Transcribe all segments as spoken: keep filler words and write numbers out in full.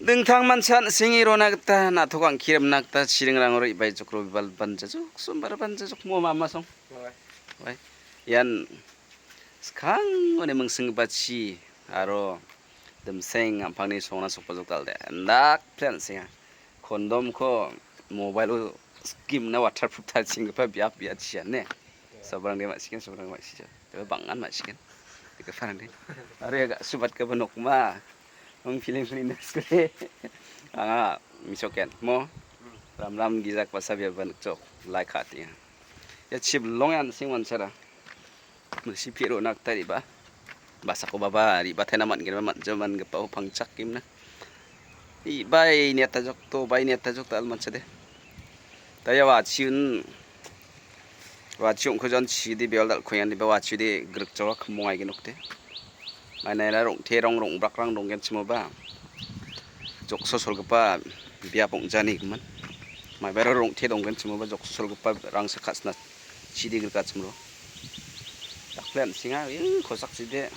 Dingtang mancha an·senge rona gita, na·tok angki rimna gita chiringrangko re·bae jok, robibalban jajok, sombarban jajok, mo mama song. Oi. Oi. Ian skangoni mingsinggipa chi aro dimseng ampangni songna sokbajok dal·de. Indakple an·senga. Kondomko mobile-o skimna waterproof tarichinggipa biap, biap chian ne. Sobrang de ma·sigen, sobrang ma·sija. Tebe bang·an ma·sigen. Dikeparangde. Aro ia ga·subatgipa nokma. Ong feeling feeling das kore. Anga misoken mo. Ram ram gijak basa biaban chok. Lai khatinga. Ia chiblong an sing manchara. Misi piro nak tariba. Basako baba riba taina man·gen man·ja man·gipao pangchak gimna. Ibai niata jok to, bai niata jok ta almanchade. Taya wachiun. Wachi ong·kujon chidi beol dal·kuengan diba wachidi grikjawa khimong aigen okte. Mainaila rong·te rong rong·brakrang donggenchimoba. Jokso solgipa biap ong·jani gimin. Maibaro rong·te donggenchimoba jokso solgipa rangsa ka·sina chidi grikachimro. Dakple an·senga, eh, kosak chide.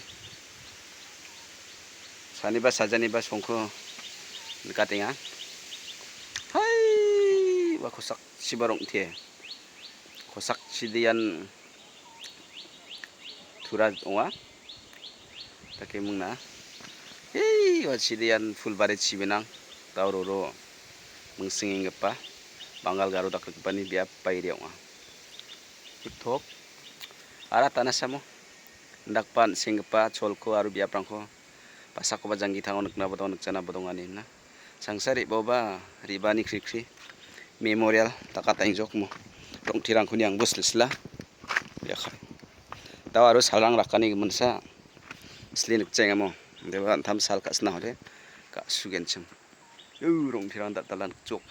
Saniba sajaniba songko nikatenga. Hai, ba kosak chiba rong·te. Kosak chidian tura ong·a. Dake mingna. Hei, ua chidian Phulbari chibenang. Dauroro mingsingenggipa. Bangal garo dakgrikgipani biap baire ong·a. Tok. Ara tanasamo. Indakgipa an·senggipa cholko aro biaprangko basakoba janggitango niknaba donga, nikjanaba donga ine hina. Sangsa re·baoba re·baani kri kri memorial dakataengjokmo. Rong·terangkoni angbo silsila. Biakha. Dao aro salrang rakani giminsa sile nikjaengamo. Deba antam sal ka·sina hode ka·sugenchim. Eu, rong·terang dal·dala nikjok.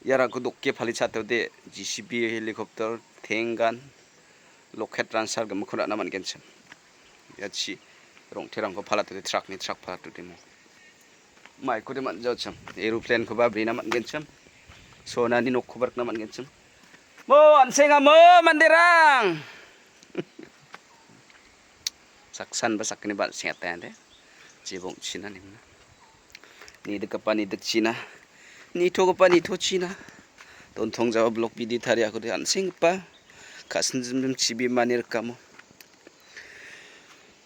Iarangko doke palichate ode J C B, helicopter, tank gun, loket ransar gimikko ra·na man·genchim. Ia chi rong·terangko palatode, truck-ni truck palatode mo. Maikode man·jaochim. Aeroplane-koba brena man·genchim. Sonani nokkoba rikna man·genchim. Mo, an·senga mo, manderang! Saksan ba sakgni ba an·sengata ande. Jebong china nimna. Nidikgipa nidikchina, nitogipa nitochina, dontong jaba blok bidi tariakode an·senggipa ka·sinjimjim chibimani rikamo.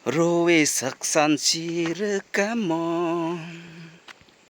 Roe saksanchi rikamo.